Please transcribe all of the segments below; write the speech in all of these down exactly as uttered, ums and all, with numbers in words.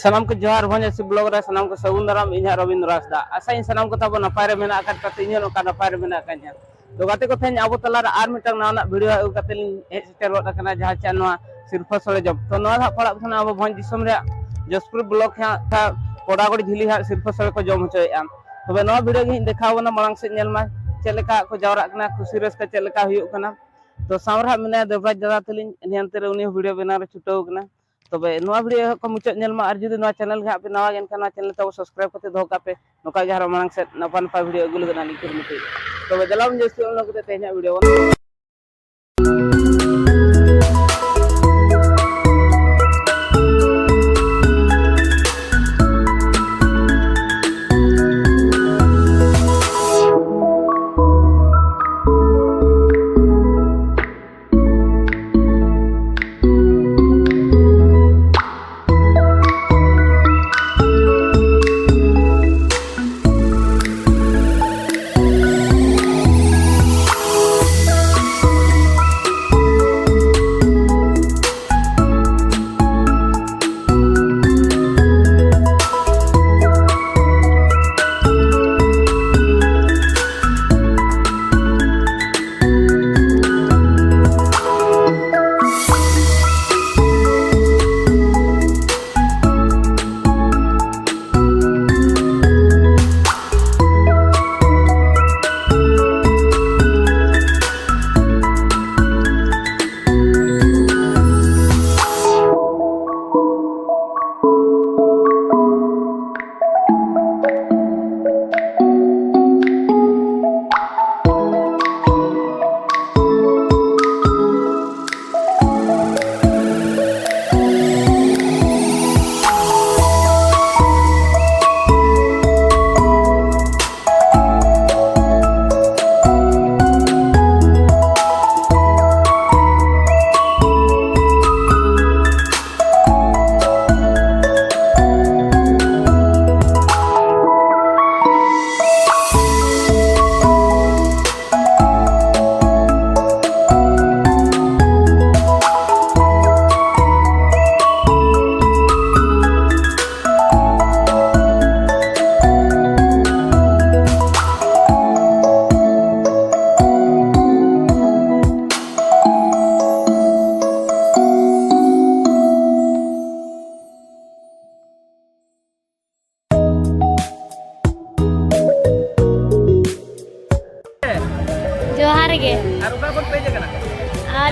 ᱥᱟᱱᱟᱢ ᱠᱚ ᱡᱚᱦᱟᱨ, ᱵᱷᱚᱸᱡᱽ ᱟᱹᱥᱤ ᱵᱞᱚᱜ ᱨᱮ ᱥᱟᱱᱟᱢ ᱠᱚ ᱥᱟᱹᱜᱩᱱ ᱫᱟᱨᱟᱢ᱾ ᱤᱧ ᱦᱟᱸᱜ ᱨᱚᱵᱤᱱᱫᱨᱚ ᱦᱟᱸᱥᱫᱟ᱾ ᱟᱥᱟᱭᱟᱹᱧ ᱥᱟᱱᱟᱢ ᱠᱚ ᱛᱟᱵᱚ ᱱᱟᱯᱟᱭ ᱨᱮ ᱢᱮᱱᱟᱜ ᱟᱠᱟᱫ ᱠᱟᱛᱮ ᱤᱧ ᱦᱚᱸ ᱱᱚᱝᱠᱟ ᱱᱟᱯᱟᱭ ᱨᱮ ᱢᱮᱱᱟᱜ ᱟᱠᱟᱫᱤᱧᱟ᱾ ᱛᱚ ᱜᱟᱛᱮ ᱠᱚ, ᱛᱮᱦᱮᱧ ᱟᱵᱚ ᱛᱟᱞᱟᱨᱮ ᱟᱨ ᱢᱤᱫᱴᱟᱝ ᱱᱟᱣᱟᱱᱟᱜ ᱵᱷᱤᱰᱤᱭᱳ ᱟᱹᱜᱩ ᱠᱟᱛᱮ ᱞᱤᱧ ᱦᱮᱡ ᱥᱮᱴᱮᱨ ᱜᱚᱫ ᱟᱠᱟᱱᱟ, ᱡᱟᱦᱟᱸ ᱪᱮ ᱱᱚᱣᱟ ᱥᱤᱨᱯᱷᱟᱹ ᱥᱚᱲᱮ ᱡᱚᱢ᱾ ᱛᱚ ᱱᱚᱣᱟ ᱫᱚ ᱦᱟᱸᱜ ᱯᱟᱲᱟᱜ ᱠᱟᱱᱟ ᱟᱵᱚ ᱵᱷᱚᱸᱡᱽ ᱫᱤᱥᱚᱢ ᱨᱮᱭᱟᱜ ᱡᱚᱥᱯᱩᱨ ᱵᱞᱚᱠ ᱦᱟᱸᱜ ᱯᱚᱰᱟᱜᱚᱲ ᱡᱷᱤᱞᱤ ᱦᱟᱸᱜ ᱥᱤᱨᱯᱷᱟᱹ ᱥᱚᱲᱮ ᱠᱚ ᱡᱚᱢ ᱦᱚᱪᱚᱭᱮᱫᱼᱟ᱾ ᱛᱚᱵᱮ ᱱᱚᱣᱟ ᱵᱷᱤᱰᱤᱭᱳ ᱜᱮ ᱦᱟᱸᱜ ᱫᱮᱠᱷᱟᱣ ᱵᱚᱱᱟ, ᱢᱟᱲᱟᱝ ᱥᱮᱫ ᱧᱮᱞ ᱢᱟ ᱪᱮᱫ ᱞᱮᱠᱟ ᱠᱚ ᱡᱟᱣᱨᱟᱜ ᱠᱟᱱᱟ, ᱠᱩᱥᱤ ᱨᱟᱹᱥᱠᱟᱹ ᱪᱮᱫ ᱞᱮᱠᱟ ᱦᱩᱭᱩᱜ ᱠᱟᱱᱟ᱾ ᱛᱚ ᱥᱟᱶᱨᱮ ᱦᱟᱸᱜ ᱢᱮᱱᱟᱭᱟ ᱫᱮᱵᱽᱨᱟᱡᱽ ᱫᱟᱫᱟ ᱛᱟᱹᱞᱤᱧ, ᱮᱱᱛᱮ ᱨᱮ ᱩᱱᱤ ᱦᱚᱸ ᱵᱷᱤᱰᱤᱭᱳ ᱵᱮᱱᱟᱣ ᱨᱮ ᱪᱷᱩᱴᱟᱹᱣ ᱟᱠᱟᱱᱟ᱾ ᱛᱚᱵᱮ ᱱᱚᱣᱟ ᱵᱷᱤᱰᱤᱭᱳ ᱠᱚ ᱢᱩᱪᱟᱹᱫ ᱧᱮᱞ ᱢᱟ, ᱟᱨ ᱡᱩᱫᱤ ᱱᱚᱣᱟ ᱪᱮᱱᱮᱞ ᱜᱮ ᱦᱟᱸᱜ ᱯᱮ ᱱᱟᱣᱟ ᱜᱮ ᱮᱱᱠᱷᱟᱱ ᱱᱚᱣᱟ ᱪᱮᱱᱮᱞ ᱛᱟᱵᱚ ᱥᱟᱵᱥᱠᱨᱟᱭᱤᱵ ᱠᱟᱛᱮ ᱫᱚᱦᱚ ᱠᱟᱜ ᱯᱮ᱾ ᱱᱚᱝᱠᱟ ᱜᱮ ᱟᱨᱦᱚᱸ ᱢᱟᱲᱟᱝ ᱥᱮᱫ ᱱᱟᱯᱟᱭ ᱱᱟᱯᱟᱭ ᱵᱷᱤᱰᱤᱭᱳ ᱟᱹᱜᱩ ᱞᱟᱹᱜᱤᱫ ᱦᱟᱸᱜ ᱞᱤᱧ ᱠᱩᱨᱩᱢᱩᱴᱩᱭᱟ᱾ ᱛᱚᱵᱮ ᱫᱮᱞᱟ ᱵᱚᱱ ᱡᱟᱹᱥᱛᱤ ᱚᱱᱟ ᱠᱚᱛᱮ ᱛᱮᱦᱮᱧᱟᱜ ᱵᱷᱤᱰᱤᱭᱳ ᱵᱚᱱ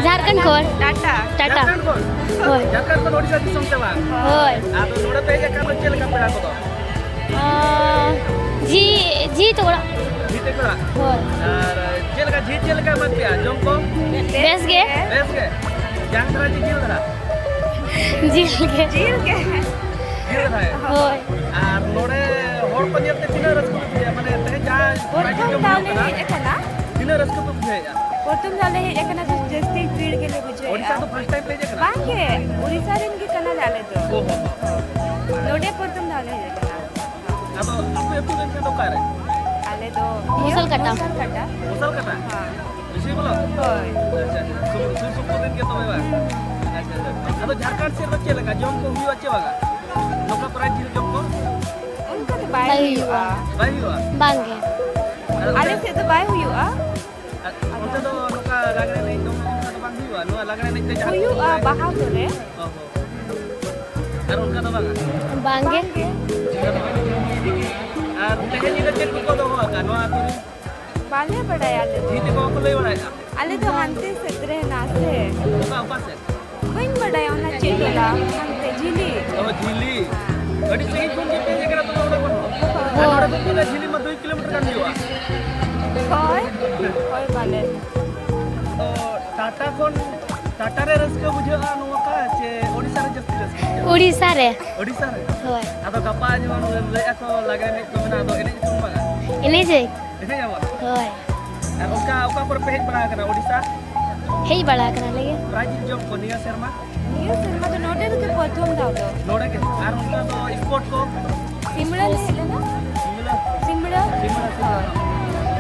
ᱡᱷᱟᱲᱠᱷᱚᱸᱰ ᱠᱷᱚᱱ᱾ ᱴᱟᱴᱟ᱾ ᱴᱟᱴᱟ᱾ ᱡᱷᱟᱲᱠᱷᱚᱸᱰ ᱠᱷᱚᱱ? ᱦᱳᱭ᱾ ᱡᱷᱟᱲᱠᱷᱚᱸᱰ ᱠᱷᱚᱱ ᱳᱰᱤᱥᱟ ᱫᱤᱥᱚᱢ ᱛᱮ ᱵᱟᱝ? ᱦᱳᱭ᱾ ᱟᱫᱚ ᱱᱚᱰᱮ ᱯᱮ ᱦᱮᱡ ᱟᱠᱟᱱ ᱫᱚ ᱪᱮᱫ ᱞᱮᱠᱟ ᱯᱮᱲᱟ ᱠᱚᱫᱚ? ᱟᱸ, ᱡᱷᱤ, ᱡᱷᱤ ᱛᱟᱠᱚ ᱚᱲᱟᱜ᱾ ᱡᱷᱤ ᱛᱟᱠᱚ ᱚᱲᱟᱜ? ᱦᱳᱭ᱾ ᱟᱨ ᱪᱮᱫ ᱞᱮᱠᱟ, ᱡᱷᱤ ᱪᱮᱫ ᱞᱮᱠᱟ ᱮᱢᱟᱫ ᱯᱮᱭᱟ ᱡᱚᱢ ᱠᱚ? ᱵᱮᱥ ᱜᱮ᱾ ᱵᱮᱥ ᱜᱮ? ᱡᱟᱝ ᱫᱷᱟᱨᱟ ᱪᱮ ᱡᱤᱞ ᱫᱷᱟᱨᱟ? ᱡᱤᱞ ᱜᱮ᱾ ᱡᱤᱞ ᱜᱮ᱾ ᱡᱤᱞ ᱫᱷᱟᱨᱟ ᱜᱮ? ᱦᱳᱭ᱾ ᱟᱨ ᱱᱚᱰᱮ ᱦᱚᱲ ᱠᱚ ᱧᱮᱞᱛᱮ ᱛᱤᱱᱟᱹᱜ ᱨᱟᱹᱥᱠᱟᱹ ᱯᱮ ᱵᱩᱡᱷᱟᱹᱣᱮᱫᱼᱟ? ᱢᱟᱱᱮ ᱛᱮᱦᱮᱧ ᱡᱟᱦᱟᱸ ᱯᱨᱚᱛᱷᱚᱢ ᱫᱷᱟᱣ ᱞᱮ ᱦᱩᱭᱩᱜ ᱠᱟᱱᱟ, ᱦᱮᱡ ᱟᱠᱟᱱᱟ᱾ ᱛᱤᱱᱟᱹᱜ ᱨᱟᱹᱥᱠᱟᱹ ᱯᱮ ᱵᱩᱡᱷᱟᱹᱣᱮᱫᱼᱟ? ᱯᱨᱚᱛᱷᱚᱢ ᱫᱷᱟᱣ ᱞᱮ ᱦᱮᱡ ᱟᱠᱟᱱᱟ, ᱛᱚ ᱡᱟᱹᱥᱛᱤ ᱵᱷᱤᱲ ᱜᱮᱞᱮ ᱵᱩᱡᱷᱟᱹᱣᱮᱫᱼᱟ᱾ ᱳᱰᱤᱥᱟ ᱫᱚ first time ᱯᱮ ᱦᱮᱡ ᱟᱠᱟᱱᱟ? ᱵᱟᱝ ᱜᱮ, ᱳᱰᱤᱥᱟ ᱨᱮᱱ ᱜᱮ ᱠᱟᱱᱟᱞᱮ ᱟᱞᱮ ᱫᱚ᱾ ᱚ ᱦᱚ᱾ ᱱᱚᱰᱮ ᱯᱨᱚᱛᱷᱚᱢ ᱫᱷᱟᱣ ᱞᱮ ᱦᱮᱡ ᱟᱠᱟᱱᱟ᱾ ᱟᱫᱚ ᱟᱯᱮ ᱟᱹᱛᱩ ᱫᱚ ᱮᱱᱠᱷᱟᱱ ᱫᱚ ᱚᱠᱟᱨᱮ? ᱟᱞᱮ ᱫᱚ ᱢᱚᱥᱟᱞ ᱠᱟᱴᱟ᱾ ᱢᱚᱥᱟᱞ ᱠᱟᱴᱟ᱾ ᱢᱚᱥᱟᱞ ᱠᱟᱴᱟ? ᱦᱮᱸ᱾ ᱵᱮᱥᱤ ᱵᱚᱞᱚ? ᱦᱳᱭ᱾ ᱟᱪᱪᱷᱟ, ᱟᱪᱪᱷᱟ᱾ ᱥᱩᱨ, ᱥᱩᱨ ᱥᱩᱯᱩᱨ ᱨᱮᱱ ᱜᱮ ᱛᱚᱵᱮ ᱵᱟᱝ? ᱟᱪᱪᱷᱟ, ᱟᱪᱪᱷᱟ᱾ ᱟᱫᱚ ᱡᱷᱟᱲᱠᱷᱚᱸᱰ ᱥᱮᱫ ᱫᱚ ᱪᱮᱫ ᱞᱮᱠᱟ ᱡᱚᱢ ᱠᱚ ᱦᱩᱭᱩᱜᱼᱟ ᱪᱮ ᱵᱟᱝᱟ? ᱱᱚᱝᱠᱟ ᱯᱨᱟᱭ ᱡᱤᱞ ᱡᱚᱢ ᱠᱚ? ᱚᱱᱠᱟ ᱫᱚ ᱵᱟᱭ ᱵᱟᱭ ᱦᱩᱭᱩᱜᱼᱟ᱾ ᱦᱩᱭᱩᱜᱼᱟ᱾ ᱵᱟᱝ ᱜᱮ᱾ ᱟᱨ ᱟᱞᱮ ᱚᱱᱛᱮ ᱥᱮᱫ ᱫᱚ ᱵᱟᱭ ᱦᱩᱭᱩᱜᱼᱟ᱾ ᱟᱨ ᱚᱱᱛᱮ ᱫᱚ ᱱᱚᱝᱠᱟ ᱞᱟᱜᱽᱲᱮ ᱮᱱᱮᱡ ᱫᱚᱝ ᱮᱱᱮᱡ ᱚᱱᱠᱟ ᱫᱚ ᱵᱟᱝ ᱦᱩᱭᱩᱜᱼᱟ? ᱱᱚᱣᱟ ᱞᱟᱜᱽᱲᱮ ᱮᱱᱮᱡ ᱛᱮ ᱡᱟᱦᱟᱸ ᱦᱩᱭᱩᱜᱼᱟ, ᱵᱟᱦᱟ ᱠᱚᱨᱮ᱾ ᱚ ᱦᱚᱸ᱾ ᱟᱨ ᱚᱱᱠᱟ ᱫᱚ ᱵᱟᱝᱟ? ᱵᱟᱝ ᱜᱮ᱾ ᱵᱟᱝ ᱜᱮ᱾ ᱟᱨ ᱛᱮᱦᱮᱧ ᱧᱤᱫᱟᱹ ᱪᱮᱫ ᱠᱚᱠᱚ ᱫᱚᱦᱚ ᱟᱠᱟᱫ ᱱᱚᱣᱟ ᱟᱹᱛᱩ ᱨᱮ? ᱵᱟᱞᱮ ᱵᱟᱰᱟᱭᱟ ᱟᱞᱮ ᱫᱚ᱾ ᱡᱷᱤ ᱛᱮᱠᱚ ᱵᱟᱠᱚ ᱞᱟᱹᱭ ᱵᱟᱲᱟᱭᱮᱫᱼᱟ? ᱟᱞᱮ ᱫᱚ ᱦᱟᱱᱛᱮ ᱥᱮᱫ ᱨᱮ ᱦᱮᱱᱟᱜ ᱥᱮ᱾ ᱚᱠᱟ, ᱚᱠᱟ ᱥᱮᱫ? ᱵᱟᱹᱧ ᱵᱟᱰᱟᱭᱟ ᱚᱱᱟ ᱪᱮᱫ ᱴᱚᱞᱟ, ᱦᱟᱱᱛᱮ ᱡᱷᱤᱞᱤ᱾ ᱚ, ᱡᱷᱤᱞᱤ᱾ ᱦᱮᱸ᱾ ᱟᱹᱰᱤ ᱥᱟᱺᱜᱤᱧ ᱠᱷᱚᱱ ᱜᱮ ᱯᱮ ᱦᱮᱡ ᱟᱠᱟᱱᱟ ᱛᱚᱵᱮ ᱚᱸᱰᱮ ᱠᱷᱚᱱ ᱦᱚᱸ? ᱦᱳᱭ᱾ ᱟᱨ ᱱᱚᱰᱮ ᱠᱷᱚᱱ ᱫᱚ ᱡᱷᱤᱞᱤ ᱢᱟ ᱫᱩᱭ ᱠᱤᱞᱳᱢᱤᱴᱟᱨ ᱜᱟᱱ ᱦᱩᱭᱩᱜᱼᱟ᱾ ᱦᱳᱭ, ᱦᱳᱭ ᱯᱟᱞᱮᱱ᱾ ᱛᱚ ᱴᱟᱴᱟ ᱠᱷᱚᱱ, ᱴᱟᱴᱟ ᱨᱮ ᱨᱟᱹᱥᱠᱟᱹ ᱵᱩᱡᱷᱟᱹᱜᱼᱟ ᱱᱚᱝᱠᱟ ᱪᱮ ᱳᱰᱤᱥᱟ ᱨᱮ ᱡᱟᱹᱥᱛᱤ ᱨᱟᱹᱥᱠᱟᱹ ᱵᱩᱡᱷᱟᱹᱜᱼᱟ? ᱳᱰᱤᱥᱟ ᱨᱮ᱾ ᱳᱰᱤᱥᱟ ᱨᱮ? ᱦᱳᱭ᱾ ᱟᱫᱚ ᱜᱟᱯᱟ ᱡᱮᱢᱚᱱ ᱞᱟᱹᱭᱮᱫᱼᱟ ᱠᱚ ᱞᱟᱜᱽᱲᱮ ᱮᱱᱮᱡ ᱠᱚ ᱢᱮᱱᱟᱜᱼᱟ, ᱟᱫᱚ ᱮᱱᱮᱡ ᱟᱥᱮ ᱵᱟᱝᱟ? ᱮᱱᱮᱡ ᱟᱹᱧ᱾ ᱮᱱᱮᱡ ᱟᱵᱚᱱ? ᱦᱳᱭ᱾ ᱟᱨ ᱚᱱᱠᱟ ᱚᱠᱟ ᱠᱚᱨᱮ ᱯᱮ ᱦᱮᱡ ᱵᱟᱲᱟ ᱟᱠᱟᱱᱟ ᱳᱰᱤᱥᱟ? ᱦᱮᱡ ᱵᱟᱲᱟ ᱟᱠᱟᱱᱟᱞᱮ ᱜᱮ᱾ ᱯᱨᱟᱭᱤᱡᱽ ᱡᱚᱢ ᱠᱚ ᱱᱤᱭᱟᱹ ᱥᱮᱨᱢᱟ? ᱱᱤᱭᱟᱹ ᱥᱮᱨᱢᱟ ᱫᱚ ᱱᱚᱰᱮ ᱨᱮᱜᱮ ᱯᱨᱚᱛᱷᱚᱢ ᱫᱷᱟᱣ ᱫᱚ᱾ ᱱᱚᱰᱮ ᱜᱮ? ᱟᱨ ᱚᱱᱠᱟ ᱫᱚ sport ᱠᱚ? ᱥᱤᱢᱲᱟ ᱞᱮ ᱦᱮᱡ ᱞᱮᱱᱟ᱾ ᱥᱤᱢᱲᱟ? ᱥᱤᱢᱲᱟ᱾ ᱥᱤᱢᱲᱟ, ᱥᱤᱢᱲᱟ᱾ ᱦᱳᱭ᱾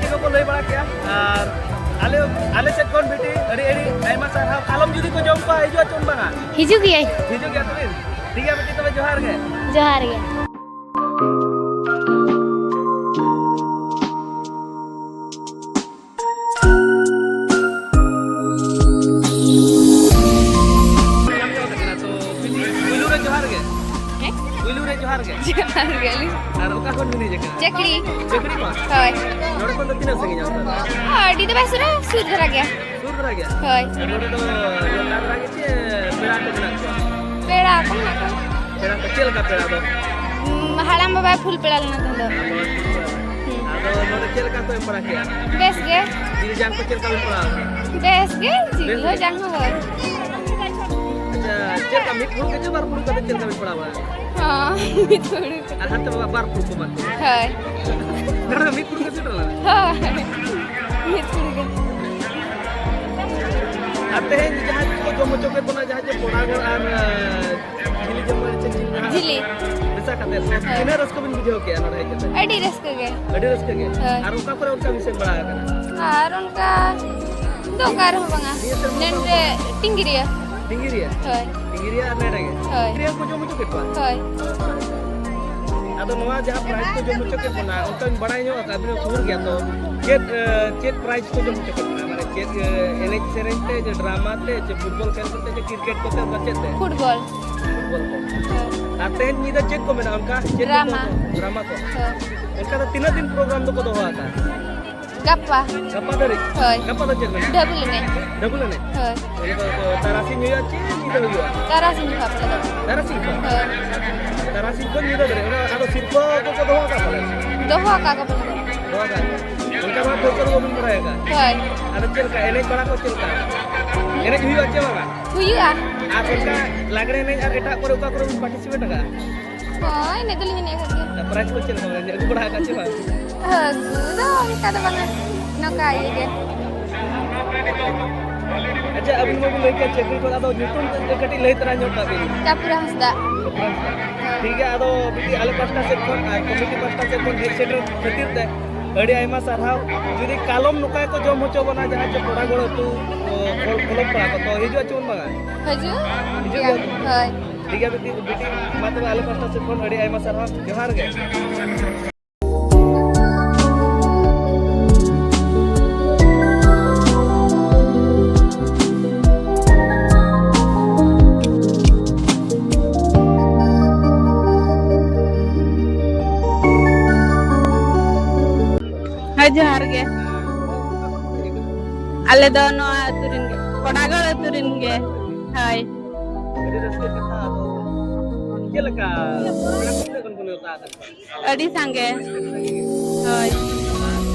ᱪᱮᱫ ᱠᱚᱠᱚ ᱞᱟᱹᱭ ᱵᱟᱲᱟ ᱠᱮᱜᱼᱟ? ᱟᱨ ᱟᱞᱮ, ᱟᱞᱮ ᱥᱮᱫ ᱠᱷᱚᱱ ᱵᱤᱴᱤ ᱟᱹᱰᱤ, ᱟᱹᱰᱤ ᱟᱭᱢᱟ ᱥᱟᱨᱦᱟᱣ᱾ ᱠᱟᱞᱚᱢ ᱡᱩᱫᱤ ᱠᱚ ᱡᱚᱢ ᱠᱚᱣᱟ, ᱦᱤᱡᱩᱜ ᱟᱪᱚᱢ ᱵᱟᱝᱟ? ᱦᱤᱡᱩᱜ ᱜᱤᱭᱟᱹᱧ᱾ ᱦᱤᱡᱩᱜ ᱜᱮᱭᱟ ᱛᱚᱵᱮ? ᱴᱷᱤᱠ ᱜᱮᱭᱟ ᱵᱤᱴᱤ, ᱛᱚᱵᱮ ᱡᱚᱦᱟᱨ ᱜᱮ᱾ ᱡᱚᱦᱟᱨ ᱜᱮ᱾ ᱯᱩᱭᱞᱩ ᱨᱮ ᱡᱚᱦᱟᱨ ᱜᱮ᱾ ᱦᱮᱸ? ᱯᱩᱭᱞᱩ ᱨᱮ ᱡᱚᱦᱟᱨ ᱜᱮ᱾ ᱡᱚᱦᱟᱨ ᱜᱮ ᱟᱹᱞᱤᱧ᱾ ᱟᱨ ᱚᱠᱟ ᱠᱷᱚᱱ ᱵᱤᱱ ᱦᱮᱡ ᱟᱠᱟᱱᱟ? ᱪᱟᱹᱠᱲᱤ᱾ ᱪᱟᱹᱠᱲᱤ ᱠᱷᱚᱱ? ᱦᱳᱭ᱾ ᱱᱚᱰᱮ ᱠᱷᱚᱱ ᱫᱚ ᱛᱤᱱᱟᱹᱜ ᱥᱟᱺᱜᱤᱧᱟ ᱚᱱᱛᱮ ᱫᱚ? ᱟᱹᱰᱤ ᱫᱚ ᱵᱟᱭ ᱥᱩᱨᱟ, ᱥᱩᱨ ᱫᱷᱟᱨᱟ ᱜᱮᱭᱟ᱾ ᱥᱩᱨ ᱵᱟᱲᱟ ᱜᱮᱭᱟ? ᱦᱳᱭ᱾ ᱱᱚᱰᱮ ᱫᱚ ᱱᱚᱝᱠᱟ ᱵᱟᱲᱟ ᱜᱮ ᱪᱮ ᱯᱮᱲᱟ ᱠᱚ ᱢᱮᱱᱟᱜ ᱠᱚᱣᱟ? ᱯᱮᱲᱟ ᱠᱚ ᱢᱮᱱᱟᱜ ᱠᱚᱣᱟ᱾ ᱯᱮᱲᱟ ᱠᱚ ᱪᱮᱫ ᱞᱮᱠᱟ ᱯᱮᱲᱟ ᱫᱚ? ᱩᱸ, ᱦᱟᱲᱟᱢ ᱵᱟᱵᱟᱭ ᱯᱷᱩᱞ ᱯᱮᱲᱟ ᱞᱮᱱᱟ ᱛᱚ ᱫᱚ᱾ ᱦᱩᱸ᱾ ᱟᱫᱚ ᱱᱚᱰᱮ ᱪᱮᱫ ᱞᱮᱠᱟ ᱠᱚ ᱮᱢ ᱵᱟᱲᱟ ᱠᱮᱜᱼᱟ? ᱵᱮᱥ ᱜᱮ᱾ ᱡᱤᱞ ᱡᱟᱝ ᱠᱚ ᱪᱮᱫ ᱞᱮᱠᱟ ᱵᱮᱱ ᱯᱟᱲᱟᱣ ᱠᱟᱱᱟ? ᱵᱮᱥ ᱜᱮ, ᱡᱤᱞ ᱵᱮᱥ ᱦᱚᱸ ᱜᱮ? ᱡᱟᱝ ᱦᱚᱸ ᱦᱳᱭ᱾ ᱟᱪᱪᱷᱟ, ᱪᱮᱫ ᱞᱮᱠᱟ ᱢᱤᱫ ᱯᱷᱩᱲᱩᱜ ᱜᱮ ᱪᱮ ᱵᱟᱨ ᱯᱷᱩᱲᱩᱜ ᱠᱟᱛᱮ ᱪᱮᱫ ᱞᱮᱠᱟ ᱵᱮᱱ ᱯᱟᱲᱟᱣ ᱵᱟᱲᱟ ᱠᱟᱱᱟ? ᱦᱚᱸ, ᱢᱤᱫ ᱯᱷᱩᱲᱩᱜ᱾ ᱟᱨ ᱦᱟᱱᱛᱮ ᱵᱟᱵᱟ ᱵᱟᱨ ᱯᱷᱩᱲᱩᱜ ᱠᱚ ᱮᱢᱟ ᱠᱚ᱾ ᱦᱳᱭ᱾ ᱱᱚᱰᱮ ᱫᱚ ᱢᱤᱫ ᱯᱷᱩᱲᱩᱜ ᱜᱮ ᱥᱮᱴᱮᱨ ᱞᱮᱱᱟ? ᱦᱳᱭ, ᱢᱤᱫ ᱯᱷᱩᱲᱩᱜ ᱜᱮ᱾ ᱟᱨ ᱛᱮᱦᱮᱧ ᱡᱟᱦᱟᱸ ᱠᱚ ᱡᱚᱢ ᱦᱚᱪᱚ ᱠᱮᱫ ᱵᱚᱱᱟ, ᱡᱟᱦᱟᱸ ᱡᱮ ᱯᱚᱲᱟ ᱜᱚᱲ ᱟᱨ, ᱟᱸ, ᱡᱷᱤᱞᱤ ᱡᱚᱢ ᱦᱚᱪᱚ ᱠᱮᱫ ᱵᱚᱱᱟ, ᱡᱷᱤᱞᱤ᱾ ᱢᱮᱥᱟ ᱠᱟᱛᱮ, ᱦᱳᱭ᱾ ᱛᱤᱱᱟᱹᱜ ᱨᱟᱹᱥᱠᱟᱹ ᱵᱤᱱ ᱵᱩᱡᱷᱟᱹᱣ ᱠᱮᱜᱼᱟ ᱱᱚᱰᱮ ᱦᱮᱡ ᱠᱟᱛᱮ? ᱟᱹᱰᱤ ᱨᱟᱹᱥᱠᱟᱹ ᱜᱮ᱾ ᱟᱹᱰᱤ ᱨᱟᱹᱥᱠᱟᱹ ᱜᱮ? ᱦᱳᱭ᱾ ᱟᱨ ᱚᱠᱟ ᱠᱚᱨᱮ ᱚᱱᱠᱟ ᱵᱤᱱ ᱥᱮᱱ ᱵᱟᱲᱟ ᱟᱠᱟᱱᱟ? ᱟᱨ ᱚᱱᱠᱟ ᱫᱚ ᱚᱠᱟ ᱨᱮᱦᱚᱸ ᱵᱟᱝᱟ᱾ ᱱᱤᱭᱟᱹ ᱥᱮᱨᱢᱟ ᱱᱚᱰᱮ ᱚᱠᱟ ᱠᱚᱨᱮ? ᱴᱤᱝᱜᱤᱨᱤᱭᱟᱹ᱾ ᱴᱤᱝᱜᱤᱨᱤᱭᱟᱹ? ᱦᱳᱭ᱾ ᱴᱤᱝᱜᱤᱨᱤᱭᱟᱹ ᱟᱨ ᱱᱚᱰᱮ ᱜᱮ? ᱦᱳᱭ᱾ ᱯᱨᱟᱭᱤᱡᱽ ᱠᱚ ᱡᱚᱢ ᱦᱚᱪᱚ ᱠᱮᱫ ᱠᱚᱣᱟ? ᱦᱳᱭ᱾ ᱟᱫᱚ ᱱᱚᱣᱟ ᱡᱟᱦᱟᱸ ᱯᱨᱟᱭᱤᱡᱽ ᱠᱚ ᱡᱚᱢ ᱦᱚᱪᱚ ᱠᱮᱫ ᱵᱚᱱᱟ, ᱚᱱᱠᱟᱧ ᱵᱟᱲᱟᱭ ᱧᱚᱜ ᱟᱠᱟᱫ, ᱟᱹᱵᱤᱱ ᱥᱩᱨ ᱜᱮᱭᱟ ᱛᱚ, ᱪᱮᱫ, ᱮ, ᱪᱮᱫ ᱯᱨᱟᱭᱤᱡᱽ ᱠᱚ ᱡᱚᱢ ᱦᱚᱪᱚ ᱠᱮᱫ ᱵᱚᱱᱟ? ᱢᱟᱱᱮ ᱪᱮᱫ, ᱮ, ᱮᱱᱮᱡ ᱥᱮᱨᱮᱧ ᱛᱮ, ᱪᱮ ᱰᱨᱟᱢᱟ ᱛᱮ, ᱪᱮ ᱯᱷᱩᱴᱵᱚᱞ ᱠᱷᱮᱞ ᱠᱚᱛᱮ, ᱪᱮ ᱠᱨᱤᱠᱮᱴ ᱠᱚᱛᱮ, ᱚᱱᱠᱟ ᱪᱮᱫ ᱛᱮ? ᱯᱷᱩᱴᱵᱚᱞ᱾ ᱯᱷᱩᱴᱵᱚᱞ ᱛᱮ᱾ ᱦᱳᱭ᱾ ᱟᱨ ᱛᱮᱦᱮᱧ ᱧᱤᱫᱟᱹ ᱪᱮᱫ ᱠᱚ ᱢᱮᱱᱟᱜᱼᱟ ᱚᱱᱠᱟ? ᱪᱮᱫ ᱠᱚ ᱰᱨᱟᱢᱟ᱾ ᱰᱨᱟᱢᱟ ᱠᱚ? ᱦᱳᱭ᱾ ᱚᱱᱠᱟ ᱫᱚ ᱛᱤᱱᱟᱹᱜ ᱫᱤᱱ ᱯᱨᱳᱜᱨᱟᱢ ᱫᱚᱠᱚ ᱫᱚᱦᱚ ᱟᱠᱟᱫᱼᱟ? ᱜᱟᱯᱟ᱾ ᱜᱟᱯᱟ ᱫᱷᱟᱹᱨᱤᱡ? ᱦᱳᱭ᱾ ᱜᱟᱯᱟ ᱫᱚ ᱪᱮᱫ ᱢᱮᱱᱟᱜᱼᱟ? ᱰᱟᱵᱩᱞ ᱮᱱᱮᱡ᱾ ᱰᱟᱵᱩᱞ ᱮᱱᱮᱡ? ᱦᱳᱭ᱾ ᱚᱱᱟ ᱫᱚ, ᱫᱚ ᱛᱟᱨᱟᱥᱤᱧ ᱦᱩᱭᱩᱜᱼᱟ ᱪᱮ ᱧᱤᱫᱟᱹ ᱦᱩᱭᱩᱜᱼᱟ? ᱛᱟᱨᱟᱥᱤᱧ ᱦᱩᱭᱩᱜᱼᱟ ᱯᱟᱞᱮ ᱫᱚ᱾ ᱛᱟᱨᱟᱥᱤᱧ ᱠᱷᱚᱱ? ᱦᱳᱭ᱾ ᱛᱟᱨᱟᱥᱤᱧ ᱠᱷᱚᱱ ᱧᱤᱫᱟᱹ ᱫᱷᱟᱹᱨᱤᱡ᱾ ᱚᱱᱟ ᱟᱫᱚ ᱥᱤᱨᱯᱟᱹ ᱠᱚᱠᱚ ᱫᱚᱦᱚ ᱟᱠᱟᱫ ᱯᱟᱞᱮ? ᱫᱚᱦᱚ ᱟᱠᱟᱫ ᱠᱚ ᱯᱟᱞᱮ ᱫᱚ᱾ ᱫᱚᱦᱚ ᱟᱠᱟᱫ ᱠᱚ᱾ ᱚᱱᱠᱟ ᱫᱚ ᱦᱟᱸᱜ ᱴᱷᱟᱹᱣᱠᱟᱹ ᱫᱚ ᱵᱟᱵᱤᱱ ᱵᱟᱲᱟᱭ ᱟᱠᱟᱫᱼᱟ? ᱦᱳᱭ᱾ ᱟᱫᱚ ᱪᱮᱫ ᱞᱮᱠᱟ ᱮᱱᱮᱡ ᱵᱟᱲᱟ ᱠᱚ ᱪᱮᱫ ᱞᱮᱠᱟ? ᱮᱱᱮᱡ ᱦᱩᱭᱩᱜᱼᱟ ᱪᱮ ᱵᱟᱝᱟ? ᱦᱩᱭᱩᱜᱼᱟ᱾ ᱟᱨ ᱚᱱᱠᱟ ᱞᱟᱜᱽᱲᱮ ᱮᱱᱮᱡ ᱟᱨ ᱮᱴᱟᱜ ᱠᱚᱨᱮ ᱚᱠᱟ ᱠᱚᱨᱮ ᱵᱤᱱ participate ᱟᱠᱟᱫᱼᱟ? ᱦᱳᱭ, ᱮᱱᱮᱡ ᱫᱚᱞᱤᱧ ᱮᱱᱮᱡ ᱟᱠᱟᱫ ᱜᱮᱭᱟ᱾ ᱟᱨ prize ᱠᱚ ᱪᱮᱫ ᱞᱮᱠᱟ ᱵᱮᱱ ᱟᱹᱜᱩ ᱵᱟᱲᱟ ᱟᱠᱟᱫ ᱪᱮ ᱵᱟᱝ? ᱟᱹᱜᱩ ᱫᱚ ᱚᱱᱠᱟ ᱫᱚ ᱵᱟᱝᱟ, ᱱᱚᱝᱠᱟ ᱤᱭᱟᱹ ᱜᱮ᱾ ᱟᱪᱪᱷᱟ, ᱟᱹᱵᱤᱱ ᱢᱟᱵᱤᱱ ᱞᱟᱹᱭ ᱠᱮᱫ ᱪᱟᱹᱠᱨᱤ ᱠᱷᱚᱱ, ᱟᱫᱚ ᱧᱩᱛᱩᱢ ᱠᱟᱹᱴᱤᱡ ᱞᱟᱹᱭ ᱛᱟᱨᱟ ᱧᱚᱜ ᱠᱟᱜ ᱵᱤᱱ᱾ ᱪᱟᱯᱩᱨᱟ ᱦᱟᱸᱥᱫᱟ᱾ ᱴᱷᱤᱠ ᱜᱮᱭᱟ, ᱟᱫᱚ ᱵᱤᱴᱤ ᱟᱞᱮ ᱯᱟᱥᱴᱟ ᱥᱮᱫ ᱠᱷᱚᱱ ᱟᱨ committee ᱯᱟᱥᱴᱟ ᱥᱮᱫ ᱠᱷᱚᱱ ᱦᱮᱡ ᱥᱮᱴᱮᱨ ᱠᱷᱟᱹᱛᱤᱨ ᱛᱮ ᱟᱹᱰᱤ ᱟᱭᱢᱟ ᱥᱟᱨᱦᱟᱣ᱾ ᱡᱩᱫᱤ ᱠᱟᱞᱚᱢ ᱱᱚᱝᱠᱟ ᱜᱮᱠᱚ ᱡᱚᱢ ᱦᱚᱪᱚ ᱵᱚᱱᱟ, ᱡᱟᱦᱟᱸ ᱪᱮ ᱯᱚᱲᱟᱜᱚᱲ ᱟᱹᱛᱩ, ᱚ, ᱠᱚᱞᱚᱢ ᱯᱟᱲᱟ ᱠᱚ, ᱛᱚ ᱦᱤᱡᱩᱜᱼᱟ ᱪᱮ ᱵᱚᱱ ᱵᱟᱝᱟ? ᱦᱤᱡᱩᱜ ᱦᱤᱡᱩᱜ ᱜᱮᱭᱟ᱾ ᱜᱮᱭᱟ᱾ ᱦᱳᱭ᱾ ᱴᱷᱤᱠ ᱜᱮᱭᱟ ᱵᱤᱴᱤ, ᱵᱤᱴᱤ, ᱢᱟ ᱛᱚᱵᱮ ᱟᱞᱮ ᱯᱟᱥᱴᱟ ᱥᱮᱫ ᱠᱷᱚᱱ ᱟᱹᱰᱤ ᱟᱭᱢᱟ ᱥᱟᱨᱦᱟᱣ᱾ ᱡᱚᱦᱟᱨ ᱜᱮ᱾ ᱦᱮᱸ, ᱡᱚᱦᱟᱨ ᱜᱮ᱾ ᱟᱞᱮ ᱫᱚ ᱱᱚᱣᱟ ᱨᱮᱱ ᱜᱮ᱾ ᱦᱳᱭ᱾ ᱟᱹᱰᱤ ᱨᱟᱹᱥᱠᱟᱹ ᱠᱟᱛᱷᱟ᱾ ᱟᱫᱚ ᱪᱮᱫ ᱞᱮᱠᱟ ᱯᱮᱲᱟ ᱠᱚ ᱛᱤᱱᱟᱹᱜ ᱜᱟᱱ ᱠᱚ ᱱᱮᱣᱛᱟ ᱟᱠᱟᱫ ᱠᱚᱣᱟ? ᱟᱹᱰᱤ ᱥᱟᱸᱜᱮ᱾ ᱦᱳᱭ᱾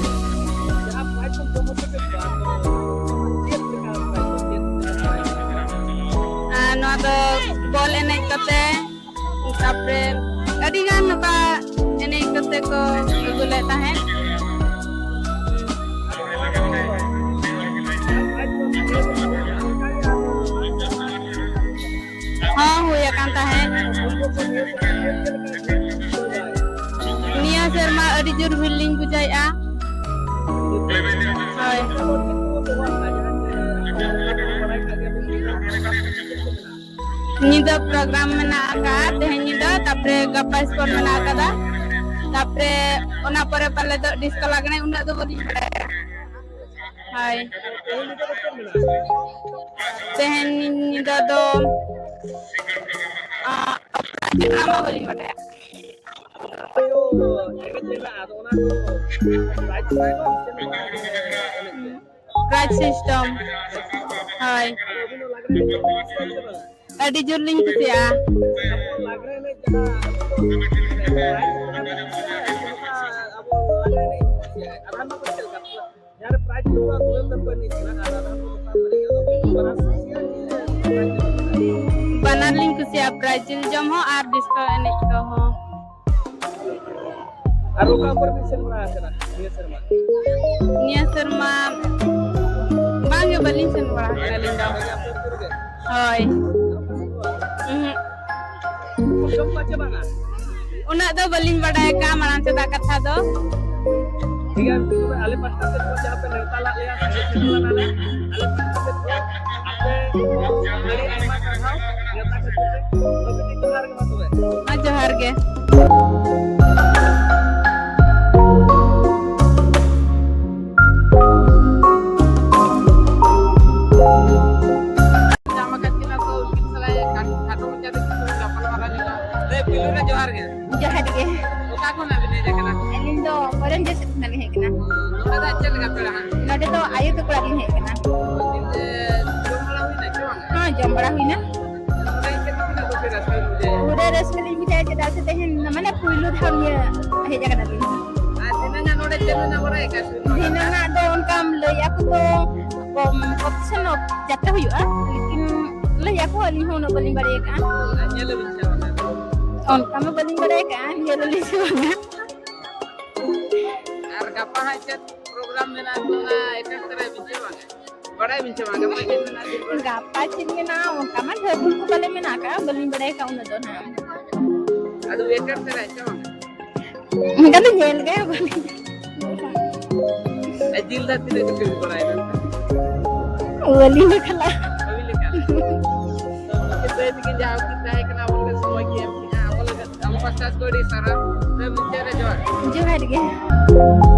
ᱡᱟᱦᱟᱸ prize ᱠᱚ ᱡᱚᱢ ᱦᱚᱪᱚ ᱠᱮᱫ ᱠᱚᱣᱟ, ᱟᱫᱚ ᱪᱮᱫ ᱞᱮᱠᱟ prize ᱠᱚ, ᱪᱮᱫ ᱞᱮᱠᱟ prize ᱠᱚ? ᱟᱨ ᱱᱚᱣᱟ ᱫᱚ ᱵᱚᱞ ᱮᱱᱮᱡ ᱠᱟᱛᱮ, ᱛᱟᱯᱚᱨᱮ ᱟᱹᱰᱤ ᱜᱟᱱ ᱱᱚᱝᱠᱟ ᱮᱱᱮᱡ ᱠᱟᱛᱮ ᱠᱚ ᱟᱹᱜᱩ ᱞᱮᱫ ᱛᱟᱦᱮᱸᱫ᱾ ᱦᱚᱸ, ᱦᱩᱭ ᱟᱠᱟᱱ ᱛᱟᱦᱮᱸᱫ᱾ ᱱᱤᱭᱟᱹ ᱥᱮᱨᱢᱟ ᱟᱹᱰᱤ ᱡᱳᱨ ᱵᱷᱤᱲ ᱞᱤᱧ ᱵᱩᱡᱷᱟᱹᱣᱮᱫᱼᱟ᱾ ᱦᱳᱭ᱾ ᱧᱤᱫᱟᱹ program ᱢᱮᱱᱟᱜ ᱟᱠᱟᱫ ᱛᱮᱦᱮᱧ ᱧᱤᱫᱟᱹ, ᱛᱟᱯᱚᱨᱮ ᱜᱟᱯᱟ ᱥᱠᱳᱨ ᱢᱮᱱᱟᱜ ᱟᱠᱟᱫᱟ, ᱛᱟᱯᱚᱨᱮ ᱚᱱᱟ ᱯᱚᱨᱮ ᱯᱟᱞᱮ ᱫᱚ disco ᱞᱟᱜᱽᱬᱮ, ᱩᱱᱟᱹᱜ ᱫᱚ ᱵᱟᱹᱞᱤᱧ ᱵᱟᱲᱟᱭᱟ᱾ ᱦᱳᱭ᱾ ᱛᱮᱦᱮᱧ ᱧᱤᱫᱟᱹ ᱫᱚ, ᱟᱸ, ᱚᱱᱟ ᱢᱟ ᱵᱟᱹᱞᱤᱧ ᱵᱟᱰᱟᱭᱟ᱾ Prize system᱾ ᱦᱳᱭ᱾ ᱟᱹᱰᱤ ᱡᱳᱨ ᱞᱤᱧ ᱠᱩᱥᱤᱭᱟᱜᱼᱟ᱾ ᱵᱟᱱᱟᱨ ᱞᱤᱧ ᱠᱩᱥᱤᱭᱟᱜᱼᱟ, prize ᱡᱤᱞ ᱡᱚᱢ ᱦᱚᱸ ᱟᱨ disco ᱮᱱᱮᱡ ᱠᱚᱦᱚᱸ᱾ ᱟᱨ ᱚᱠᱟ ᱠᱚᱨᱮ ᱵᱤᱱ ᱥᱮᱱ ᱵᱟᱲᱟ ᱟᱠᱟᱱᱟ ᱱᱤᱭᱟᱹ ᱥᱮᱨᱢᱟ? ᱱᱤᱭᱟᱹ ᱥᱮᱨᱢᱟ ᱵᱟᱝ ᱜᱮ, ᱵᱟᱹᱞᱤᱧ ᱥᱮᱱ ᱵᱟᱲᱟ ᱟᱠᱟᱱᱟ ᱟᱹᱞᱤᱧ ᱫᱚ᱾ ᱦᱳᱭ᱾ ᱩᱦᱩᱸ᱾ ᱡᱚᱢ ᱠᱚ ᱪᱮ ᱵᱟᱝᱟ? ᱩᱱᱟᱹᱜ ᱫᱚ ᱵᱟᱹᱞᱤᱧ ᱵᱟᱰᱟᱭ ᱟᱠᱟᱫᱼᱟ ᱢᱟᱲᱟᱝ ᱥᱮᱫᱟᱜ ᱠᱟᱛᱷᱟ ᱫᱚ᱾ ᱴᱷᱤᱠ ᱜᱮᱭᱟ, ᱟᱞᱮ ᱯᱟᱥᱴᱟ ᱥᱮᱫ ᱠᱷᱚᱱ ᱡᱟᱦᱟᱸ ᱯᱮ ᱱᱮᱣᱛᱟ ᱞᱟᱜ ᱞᱮᱭᱟ, ᱥᱮᱴᱮᱨ ᱞᱮᱱᱟ ᱞᱮ᱾ ᱟᱞᱮ ᱯᱟᱥᱴᱟ ᱥᱮᱫ ᱠᱷᱚᱱ ᱟᱯᱮ ᱟᱹᱰᱤ ᱟᱭᱢᱟ ᱥᱟᱨᱦᱟᱣ ᱱᱮᱣᱛᱟ ᱠᱷᱟᱹᱛᱤᱨ ᱛᱮ᱾ ᱡᱚᱦᱟᱨ ᱜᱮ ᱢᱟ ᱛᱚᱵᱮ᱾ ᱢᱟ ᱡᱚᱦᱟᱨ ᱜᱮ᱾ ᱧᱟᱢ ᱟᱠᱟᱫ ᱠᱤᱱᱟ ᱛᱚ, ᱩᱱᱠᱤᱱ ᱥᱟᱞᱟᱜ ᱠᱷᱟᱴ-, ᱠᱷᱟᱴᱚ ᱢᱟᱪᱷᱟ ᱛᱮ ᱠᱤᱪᱷᱩ ᱜᱟᱯᱟᱞᱢᱟᱨᱟᱣ ᱧᱚᱜᱟ᱾ ᱞᱟᱹᱭ, ᱯᱩᱭᱞᱩ ᱨᱮ ᱡᱚᱦᱟᱨ ᱜᱮ᱾ ᱡᱚᱦᱟᱨ ᱜᱮ᱾ ᱚᱠᱟ ᱠᱷᱚᱱᱟᱜ ᱵᱤᱱ ᱦᱮᱡ ᱟᱠᱟᱱᱟ? ᱟᱹᱞᱤᱧ ᱫᱚ ᱢᱚᱭᱩᱨᱵᱷᱚᱸᱡᱽ ᱥᱮᱫ ᱠᱷᱚᱱᱟᱜ ᱞᱤᱧ ᱦᱮᱡ ᱟᱠᱟᱱᱟ᱾ ᱱᱚᱰᱮ ᱫᱚ ᱪᱮᱫ ᱞᱮᱠᱟ ᱯᱮᱲᱟ ᱦᱟᱸᱜ? ᱱᱚᱰᱮ ᱫᱚ ᱟᱭᱳ ᱛᱟᱠᱚ ᱚᱲᱟᱜ ᱞᱤᱧ ᱦᱮᱡ ᱟᱠᱟᱱᱟ᱾ ᱡᱚᱢ ᱵᱟᱲᱟ ᱦᱩᱭᱱᱟ ᱡᱚᱢ ᱵᱟᱲᱟ ᱦᱩᱭᱱᱟ᱾ ᱱᱚᱰᱮ ᱪᱮᱫ ᱞᱮᱠᱟ ᱠᱩᱥᱤ ᱨᱟᱹᱥᱠᱟᱹ ᱵᱩᱡᱷᱟᱹᱣᱟ? ᱯᱩᱨᱟᱹ ᱨᱟᱹᱥᱠᱟᱹ ᱞᱤᱧ ᱵᱩᱡᱷᱟᱹᱣᱟ, ᱪᱮᱫᱟᱜ ᱥᱮ ᱛᱮᱦᱮᱧ ᱢᱟᱱᱮ ᱯᱩᱭᱞᱩ ᱫᱷᱟᱣ ᱱᱤᱭᱟᱹ ᱦᱮᱡ ᱟᱠᱟᱱᱟᱞᱤᱧ᱾ ᱟᱨ ᱫᱷᱤᱱᱟᱹᱝ ᱦᱟᱸᱜ ᱱᱚᱰᱮ ᱪᱮᱫ ᱦᱩᱭᱱᱟ ᱵᱟᱲᱟᱭ ᱠᱟᱜ ᱥᱮ? ᱫᱷᱤᱱᱟᱹᱝ ᱦᱟᱸᱜ ᱫᱚ ᱚᱱᱠᱟᱢ ᱞᱟᱹᱭ ᱟᱠᱚ ᱛᱚ, ᱠᱚᱢ ᱠᱚᱢᱯᱤᱴᱤᱥᱚᱱ ᱡᱟᱛᱨᱟ ᱦᱩᱭᱩᱜᱼᱟ, ᱞᱮᱠᱤᱱ ᱞᱟᱹᱭ ᱟᱠᱚ, ᱟᱹᱞᱤᱧ ᱦᱚᱸ ᱩᱱᱟᱹᱜ ᱵᱟᱹᱞᱤᱧ ᱵᱟᱲᱟᱭ ᱟᱠᱟᱜᱼᱟ᱾ ᱟᱨ ᱧᱮᱞ ᱟᱹᱵᱤᱱ ᱪᱮ ᱵᱟᱝ? ᱚᱱᱠᱟ ᱢᱟ ᱵᱟᱹᱞᱤᱧ ᱵᱟᱲᱟᱭ ᱟᱠᱟᱜᱼᱟ, ᱧᱮᱞ ᱟᱹᱞᱤᱧ ᱥᱮ ᱵᱟᱝᱟ᱾ ᱟᱨ ᱜᱟᱯᱟ ᱦᱟᱸᱜ ᱪᱮᱫ ᱯᱨᱳᱜᱨᱟᱢ ᱢᱮᱱᱟᱜᱼᱟ, ᱚᱱᱟ ᱮᱴᱮᱱᱰ ᱛᱚᱨᱟᱭ ᱵᱤᱱ ᱪᱮ ᱵᱟᱝᱟ? ᱵᱟᱲᱟᱭ ᱵᱤᱱ ᱪᱮ ᱵᱟᱝᱟ? ᱜᱟᱯᱟ ᱪᱮᱫ ᱢᱮᱱᱟᱜᱼᱟ? ᱜᱟᱯᱟ ᱪᱮᱫ ᱢᱮᱱᱟᱜᱼᱟ, ᱚᱱᱠᱟ ᱢᱟ ᱰᱷᱮᱨ ᱫᱤᱱ ᱠᱚ ᱵᱟᱞᱮ ᱢᱮᱱᱟᱜ ᱟᱠᱟᱜᱼᱟ, ᱵᱟᱹᱞᱤᱧ ᱵᱟᱲᱟᱭ ᱟᱠᱟᱜᱼᱟ ᱩᱱᱟᱹᱜ ᱫᱚ ᱱᱟᱦᱟᱜ᱾ ᱟᱫᱚ ᱮᱴᱮᱱᱰ ᱛᱚᱨᱟᱭ ᱪᱮ ᱵᱟᱝᱟ? ᱚᱱᱠᱟ ᱫᱚ ᱧᱮᱞ ᱜᱮ ᱵᱟᱹᱞᱤᱧ᱾ ᱟᱨ ᱡᱤᱞ ᱫᱚ ᱛᱤᱱᱟᱹᱜ ᱠᱟᱛᱮ ᱵᱤᱱ ᱵᱟᱲᱟᱭᱟ? ᱵᱟᱹᱞᱤᱧ ᱞᱮᱠᱷᱟᱞᱟ᱾ ᱵᱟᱹᱵᱤᱱ ᱞᱮᱠᱷᱟᱞᱟ᱾ ᱛᱚ, ᱜᱚᱢᱠᱮ, ᱫᱟᱹᱭ ᱛᱟᱹᱠᱤᱱ ᱡᱟᱦᱟᱸ ᱠᱤᱱ ᱛᱟᱦᱮᱸ ᱠᱟᱱᱟ, ᱟᱵᱚ ᱞᱟᱹᱜᱤᱫ ᱥᱚᱢᱚᱭ ᱠᱤᱱ ᱮᱢ ᱠᱮᱜᱼᱟ, ᱟᱵᱚ ᱞᱟᱹᱜᱤᱫ, ᱟᱵᱚ ᱯᱟᱥᱴᱟ ᱥᱮᱫ ᱠᱷᱚᱱ ᱟᱹᱰᱤ ᱥᱟᱨᱦᱟᱣ᱾ ᱛᱚ, ᱢᱩᱪᱟᱹᱫ ᱨᱮ ᱡᱚᱦᱟᱨ᱾ ᱡᱚᱦᱟᱨ ᱜᱮ᱾